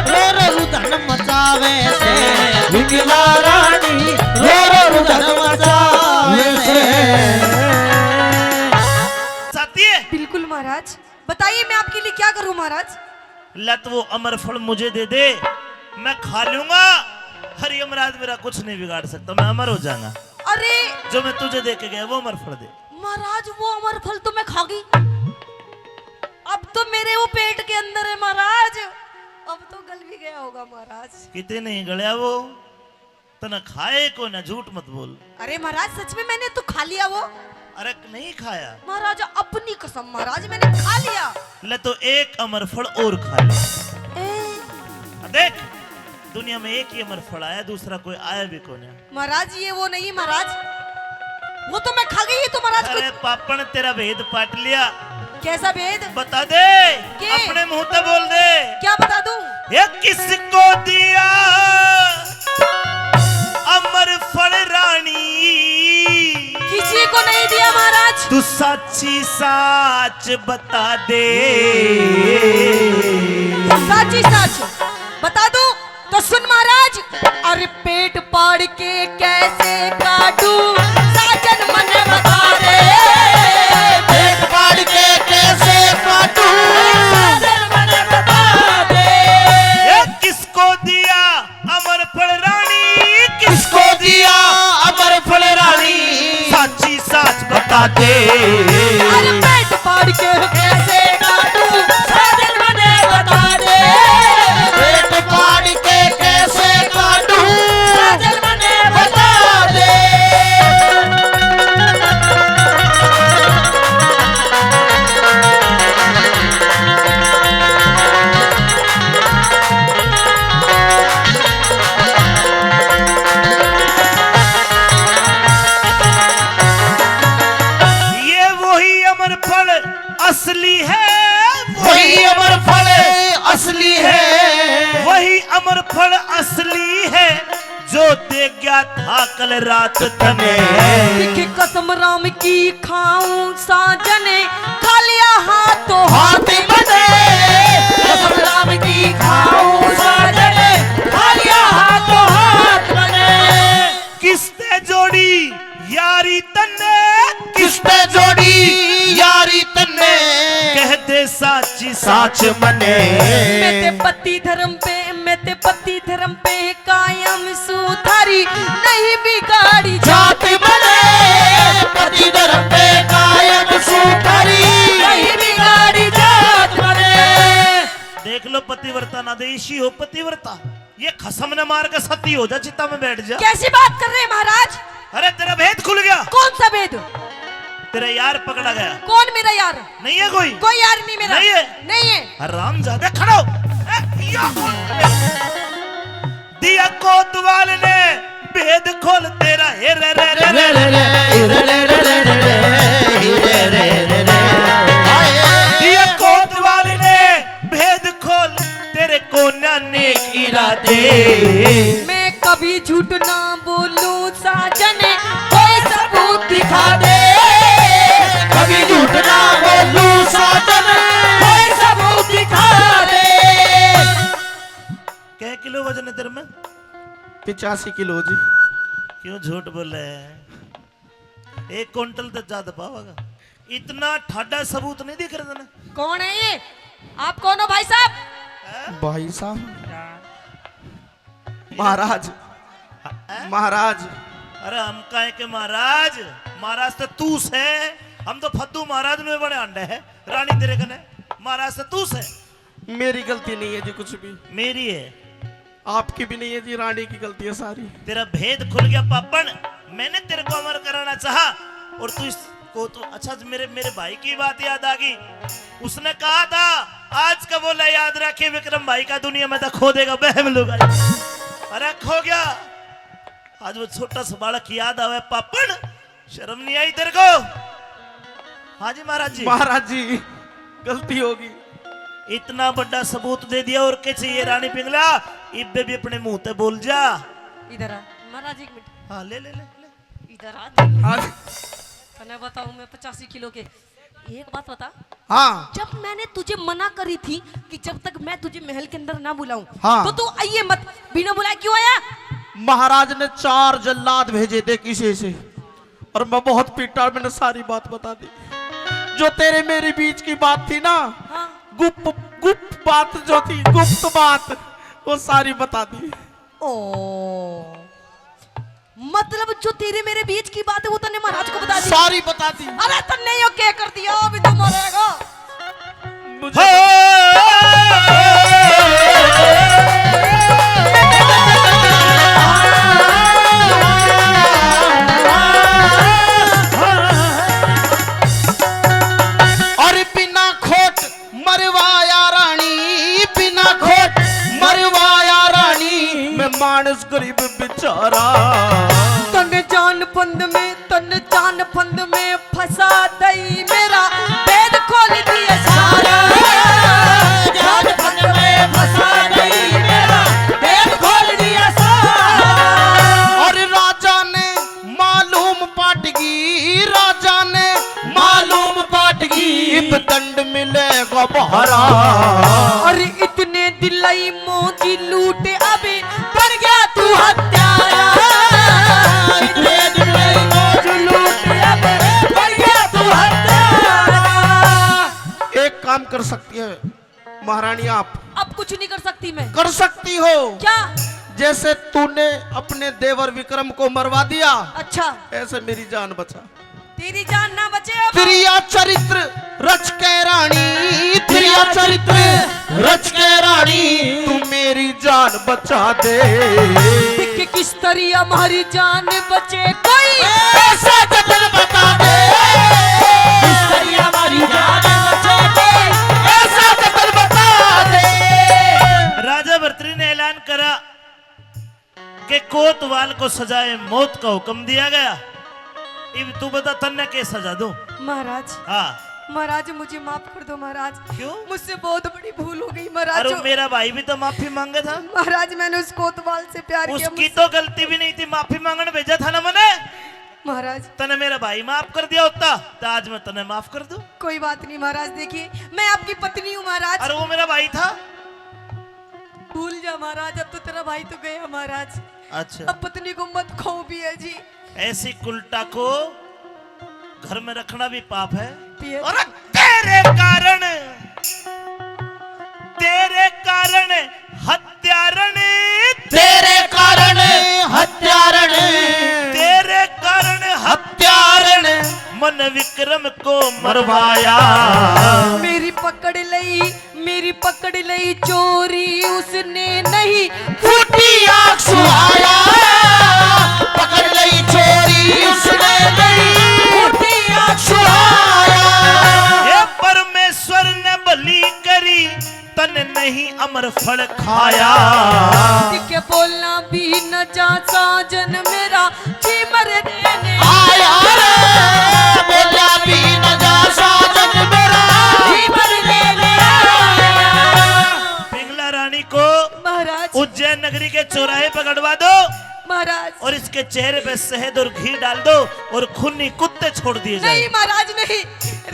रो रो रुदन मचावे से, पिंगला रानी रो रो रुदन मचावे से। साथी है? बिल्कुल महाराज, बताइए मैं आपके लिए क्या करूं महाराज? ले तो वो अमर फल मुझे दे दे, मैं खा लूंगा। हरि यमराज मेरा कुछ नहीं बिगाड़ सकता, मैं अमर हो जाऊंगा। अरे जो मैं तुझे दे के गया वो अमर फल दे। महाराज, वो अमर फल तो मैं खा गई। अब तो मेरे वो पेट के अंदर है महाराज, अब तो गल भी गया होगा महाराज। किते नहीं गलया वो, तने खाए को ना, झूठ मत बोल। अरे महाराज, सच में मैंने तो खा लिया वो। अरे नहीं खाया। महाराज, अपनी कसम महाराज, मैंने खा लिया। ले तो एक अमर फल और खा ले। ए। आ देख, दुनिया में एक ही अमर फल आया, दूसरा कोई आया भी कोन्या। महाराज, ये वो नहीं महाराज, वो तो मैं खा गई, ये तो महाराज को अरे पापण, तेरा भेद पाट लिया। कैसा भेद? बता दे, के? अपने मुंह तो बोल दे। क्या बता दूं? ये किसको दिया अमर फल रानी? किसी को नहीं दिया महाराज। तू साची साच बता दे। साची साच बता दूं? तो सुन महाराज, अरे पेट पाड़ के कैसे काटूं, साजन मने बता दे। पेट पाड़ के कैसे काटूं, साजन मने बता दे। ये किसको दिया अमर फल रानी, किसको दिया अमर फल रानी? साची साच बता दे। अरे पेट पाड़ के कैसे काटूं, साजन मने बता दे। पेट पाड़ के कैसे काटूं, साजन मने बता दे। ये वही अमर फल असली है, वही अमर फल असली है, वही अमर फल असली है, जो दे गया था कल रात तने। दिखे कसम राम की खाऊं साजन, खा लिया हाथों हाथ मने। कसम राम की खाऊं साजन, खा लिया हाथों हाथ मने। किसते जोड़ी यारी तन्ने, किसते जोड़ी यारी तन्ने? कह दे साची साच मने। मैं ते पति धर्म पे, मैं ते पति धर्म पे कायम सू, थारी नहीं बिगाड़ी जात मने। पति धर्म पे कायम सू, थारी नहीं बिगाड़ी जात मने। देख लो पतिव्रता ना दे, इसी हो पतिव्रता। ये खसम ने मार के सती हो जा, चिता में बैठ जा। कैसी बात कर रहे हैं महाराज? अरे तेरा भेद खुल गया। कौन सा भेद? तेरा यार पकड़ा गया। कौन मेरा यार? नहीं है कोई? कोई यार नहीं मेरा। नहीं है? नहीं है। हरामजादे खड़ो। ए, या कौन? दिया कोतवाल ने भेद खोल तेरा, हे रे रे रे रे रे रे, हे रे रे रे रे रे, हे रे रे रे रे। दिया कोतवाल ने भेद खोल तेरे कोन्या नेक इरादे। मैं कभी झूठ ना बोलूं साजन, कोई सबूत दिखा दे। कभी झूठ ना बोलूं साजन, कोई सबूत दिखा दे। कै किलो वजन है तेरे में? पिचासी किलो जी। क्यों झूठ बोले है? एक कुंटल तो ज्यादा पावेगा। इतना ठाडा सबूत नहीं दिख रहा तने। कौन है ये? आप कौन हो भाई साहब? हैं? भाई साहब। महाराज। हैं? महाराज। अरे हम काहे के महाराज? महाराज तो तू से। हम तो फद्दू महाराज में बड़े अंडे हैं। रानी तेरे कने। महाराज तो तू से। मेरी गलती नहीं है जी कुछ भी। मेरी है। आपकी भी नहीं है जी, रानी की गलती है सारी। तेरा भेद खुल गया पापण। मैंने तेरे को अमर कराना चाहा और तू इस वो तो अच्छा, मेरे मेरे भाई की बात याद आ गई। उसने कहा था, आज का बोला याद रखे, विक्रम भाई का दुनिया में तो खो देगा बहम लुगाई। अरे खो गया। आज वो छोटा सा बालक याद आवे, पापण, शर्म नहीं आई तेरे को? हाँ जी महाराज जी। महाराज जी, गलती होगी। इतना बड़ा सबूत दे दिया, और क्या चाहिए रानी पिंगला? इब्बे भी अपने मुंह ते बोल जा। इधर आ महाराज, एक मिनट। हाँ, ले ले ले, ले। इधर आ। हाँ जी। तने बताऊं मैं पचासी किलो के। एक बात बता। हाँ। जब मैंने तुझे मना करी थी कि जब तक मैं तुझे महल के अंदर ना बुलाऊं, हाँ। तो तू आइए मत, बिना बुलाए क्यों आया? महाराज ने चार जल्लाद भेजे थे किसी से, और मैं बहुत पीटा, मैंने सारी बात बता दी। जो तेरे मेरे बीच की बात थी ना, हाँ। गुप्त, गुप्त बात जो थी, गुप्त बात, वो सारी बता दी। ओ, मतलब जो तेरे मेरे बीच की बात है, वो तन्ने महाराज को बता दी? सारी बता दी। अरे तन्ने यो क्या कर दिया, अभी तो मरेगा। मुझे और बिना खोट मरवाया रानी, बिना खोट मरवाया रानी, मैं मानस गरीब बेचारा। तन जान फंद में, तन जान फंद में फंसा दई, मेरा भेद खोल दिया सारा। जान फंद में फंसा दई, मेरा भेद खोल दिया सारा। और राजा ने मालूम पाटगी, राजा ने मालूम पाटगी, इब दंड मिलेगा बहरा। अरे इतने दिलाई मौजी लूट, अभी बन गया तू हत्यारा। इतने दिलाई मौजी लूट, अभी बन गया तू हत्यारा। एक काम कर सकती है महारानी आप। अब कुछ नहीं कर सकती मैं। कर सकती हो। क्या? जैसे तूने अपने देवर विक्रम को मरवा दिया, अच्छा। ऐसे मेरी जान बचा। तेरी जान ना बचे अब। प्रिया चरित्र रच के रानी, प्रिया चरित्र रच के रानी, तू मेरी जान बचा दे। देख किस तरिया हमारी जान बचे कोई। ऐसा जतन बता दे। किस तरिया हमारी जान बचे कोई। ऐसा जतन बता दे। राजा भरतरी ने ऐलान करा कि कोतवाल को सजाए मौत का हुक्म दिया गया। इब तू बता, तन्ने के सजा दूं? महाराज। हाँ। महाराज, मुझे माफ कर दो महाराज। क्यों? मुझसे बहुत बड़ी भूल हो गई महाराज। अरे, मेरा भाई भी तो माफी मांगे था। महाराज, मैंने उस कोतवाल से प्यार किया, उसकी मुझसे तो गलती भी नहीं थी, माफी मांगने भेजा था ना मैंने। महाराज। तने मेरा भाई माफ कर दिया होता, तो आज मैं तने माफ कर दूं। कोई बात नहीं महाराज, देखिए, मैं आपकी पत्नी हूँ महाराज। अरे, वो मेरा भाई था। भूल जा महाराज, अब तो तेरा भाई तो गया महाराज। अच्छा। अब पत्नी को मत खो पिया जी। ऐसी कुलटा को घर में रखना भी पाप है। पिया और जी। तेरे कारण, तेरे कारण हत्यारण, तेरे कारण हत्यारण, तेरे कारण हत्यारण, मन विक्रम को मरवाया। मेरी पकड़ लई, मेरी पकड़ लई चोरी, उसने नहीं फूटी आंख सुहाया। पकड़ लई चोरी, उसने नहीं फूटी आंख सुहाया। हे परमेश्वर ने भली करी, तन नहीं अमर फल खाया। के बोलना भी न जा साजन मेरा, जी मरने ने आया रे। बोला भी न जा साजन मेरा, जी मरने ने आया। पिंगला रानी को महाराज। उज्जैन नगरी के चौराहे पकड़वा दो। महाराज। और इसके चेहरे पे शहद और घी डाल दो और खूनी कुत्ते छोड़ दिए जाए। नहीं महाराज, नहीं,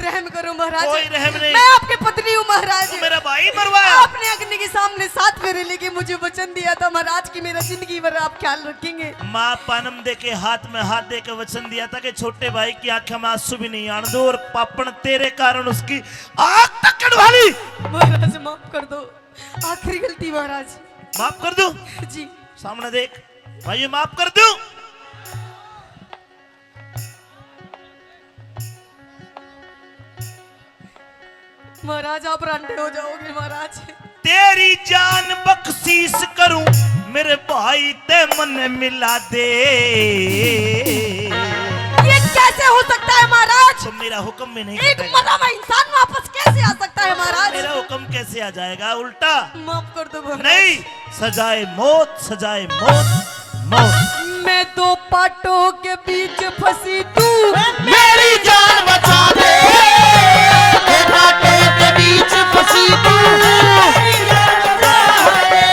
रहम करो महाराज। कोई रहम नहीं। मैं आपकी पत्नी हूँ महाराज। तू मेरा भाई मरवाया। आपने अग्नि के सामने सात फेरे लेके मुझे वचन दिया था महाराज कि मेरा जिंदगी भर आप ख्याल रखेंगे। माँ पानम दे के हाथ में हाथ दे के वचन दिया था कि छोटे भाई की आंखें में आंसू भी नहीं आने दो, और पापण तेरे कारण उसकी आंख तक कटवा ली। महाराज माफ कर दो, आखिरी गलती महाराज। माफ कर दो। जी। सामने देख भाई, माफ कर दो। महाराज, आप रांडे हो जाओगे महाराज। तेरी जान बख्शीश करूं, मेरे भाई ते मन मिला दे। ये कैसे हो सकता है महाराज? में नहीं एक कटेगा। मरा हुआ इंसान वापस कैसे आ सकता है महाराज? मेरा हुक्म कैसे आ जाएगा? उल्टा। माफ कर दो महाराज। नहीं, सजाए मौत, सजाए मौत, मौत। मैं दो पाटों के बीच फंसी तू, मेरी जान बचा दे। दो पाटों के बीच फंसी तू, मेरी जान बचा दे।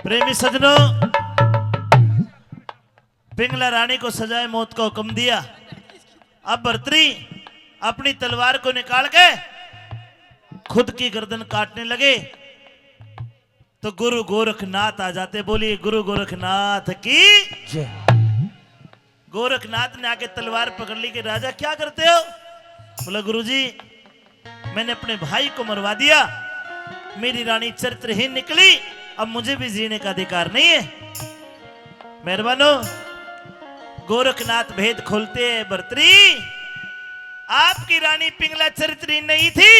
प्रेमी सजनों, पिंगला रानी को सजाए मौत का हुक्म दिया। अब भर्तरी अपनी तलवार को निकाल के खुद की गर्दन काटने लगे तो गुरु गोरखनाथ आ जाते। बोलिए गुरु गोरखनाथ की जय। गोरखनाथ ने आके तलवार पकड़ ली कि राजा क्या करते हो? बोला गुरुजी, मैंने अपने भाई को मरवा दिया, मेरी रानी चरित्रहीन निकली, अब मुझे भी जीने का अधिकार नहीं है। मेहरबानो, गोरखनाथ भेद खोलते हैं। भर्तरी, आपकी रानी पिंगला चरित्रहीन नहीं थी,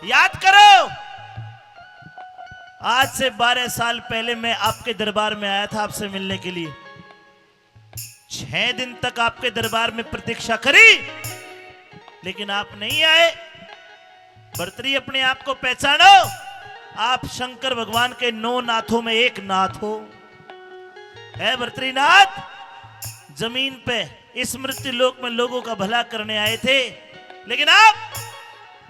याद करो। आज से बारह साल पहले मैं आपके दरबार में आया था आपसे मिलने के लिए। छह दिन तक आपके दरबार में प्रतीक्षा करी, लेकिन आप नहीं आए। भर्तरी, अपने आप को पहचानो, आप शंकर भगवान के नौ नाथों में एक नाथ हो। है भर्तरीनाथ, जमीन पे इस मृत्यु लोक में लोगों का भला करने आए थे, लेकिन आप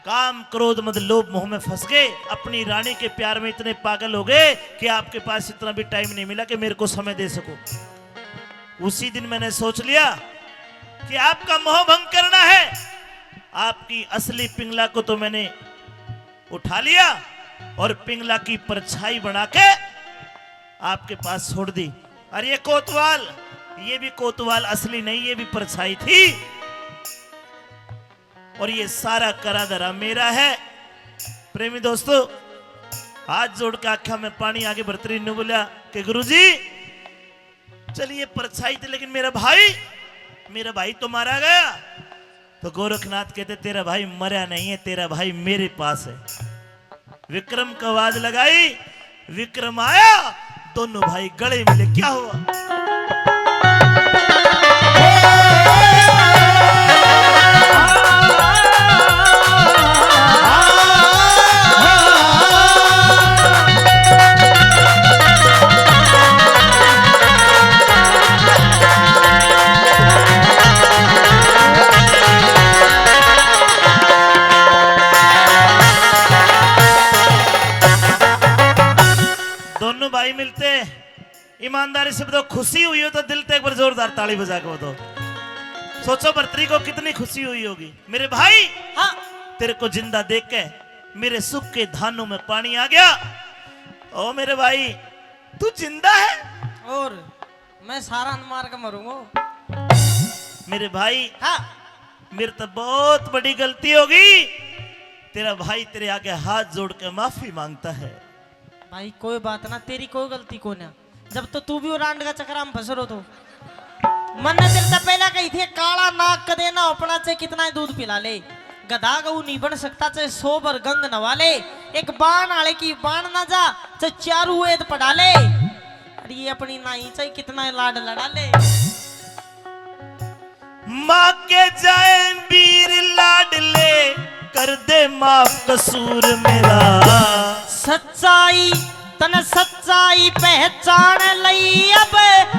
काम, क्रोध, मद, लोभ, मोह में फंस गए। अपनी रानी के प्यार में इतने पागल हो गए कि आपके पास इतना भी टाइम नहीं मिला कि मेरे को समय दे सको। उसी दिन मैंने सोच लिया कि आपका मोह भंग करना है। आपकी असली पिंगला को तो मैंने उठा लिया और पिंगला की परछाई बना के आपके पास छोड़ दी। और ये कोतवाल, ये भी कोतवाल असली नहीं, ये भी परछाई थी। और ये सारा करा धरा मेरा है। प्रेमी दोस्तों, हाथ जोड़ के आंखों में पानी आके भर्तरी ने बोला कि गुरुजी, चलिए परछाई थी, लेकिन मेरा भाई, मेरा भाई तो मारा गया। तो गोरखनाथ कहते, तेरा भाई मरा नहीं है, तेरा भाई मेरे पास है। विक्रम को आवाज लगाई, विक्रम आया, दोनों भाई गले मिले। क्या हुआ? दोनों भाई मिलते, ईमानदारी से बताओ, खुशी हुई हो तो दिल से एक बार जोरदार ताली बजा के बताओ। सोचो भर्तरी को कितनी खुशी हुई होगी। मेरे भाई, हाँ। तेरे को जिंदा देख के मेरे सूखे धानों में पानी आ गया। ओ मेरे भाई, तू जिंदा है? और मैं सारा मार के मरूंगा। मेरे भाई, हाँ। मेरे तो बहुत बड़ी गलती होगी। तेरा भाई तेरे आगे हाथ जोड़ के माफी मांगता है। भाई, कोई बात ना, तेरी कोई गलती को ना। जब तो तू भी वो रांड का चक्कर में फंस रहो तो। मन्ने तेरे से पहला कही थी, काला नाग कदे ना अपना, चाहे कितना ही दूध पिला ले, गधा गऊ नहीं बन सकता, चाहे सौ बार गंग नवा ले। एक बाण आले की बाण ना जा, चाहे चारू वेद पढ़ा ले। अरे ये अपनी नाई, चाहे कितना ही लाड लड़ा ले। माँ के जाए वीर लाडले, कर दे माफ कसूर मेरा। सच्चाई, तन सच्चाई पहचान लई, अब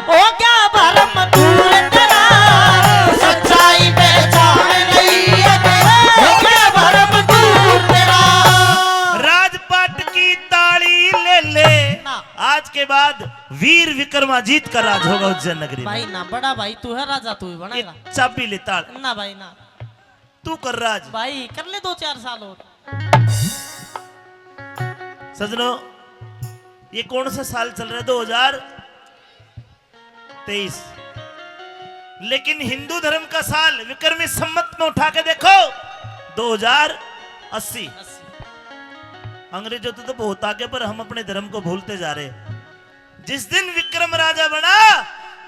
हो गया भरम दूर तेरा। सच्चाई पहचान लई, अब हो गया भरम दूर तेरा। राजपाट की ताली ले ले। ना। आज के बाद वीर विक्रमाजीत का राज होगा उज्जैन नगरी में। भाई ना, बड़ा भाई तू है, राजा तू ही बनेगा। ये चाबी ले ताल। ना भाई ना। तू कर राज। भाई कर ले दो चार साल और। सजनों, ये कौन सा साल चल रहा है? दो हज़ार तेईस। लेकिन हिंदू धर्म का साल विक्रमी संवत में उठा के देखो, दो हज़ार अस्सी। अस्सी। अंग्रेजों तो, तो बहुत आगे, पर हम अपने धर्म को भूलते जा रहे। जिस दिन विक्रम राजा बना,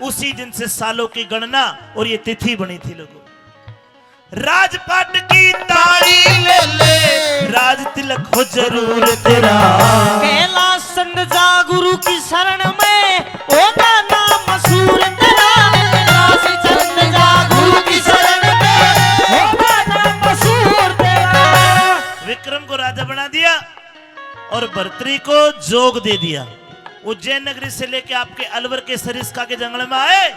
उसी दिन से सालों की गणना और ये तिथि बनी थी लोगों। राजपाट की ताली ले ले, राज तिलक हो जरूर तेरा। कैलाश चंद जा गुरु की शरण में, होगा नाम मशहूर तेरा। कैलाश चंद जा गुरु की शरण में, होगा नाम मशहूर तेरा। विक्रम को राजा बना दिया और भर्तरी को जोग दे दिया। उज्जैन नगरी से लेके आपके अलवर के सरिस्का के जंगल में आए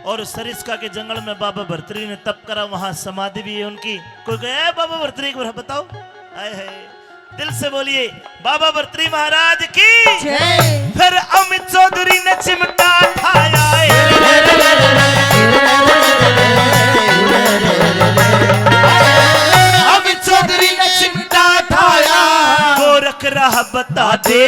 और सरिस्का के जंगल में बाबा भर्तरी ने तप करा, वहां समाधि भी है उनकी। कोई गया है बाबा भर्तरी, एक बार बताओ। आए है, दिल से बोलिए, बाबा भर्तरी महाराज की। जय। फिर अमित चौधरी ने चिमटा ठाया है। अमित चौधरी ने चिमटा ठाया। गोरख राह बता दे।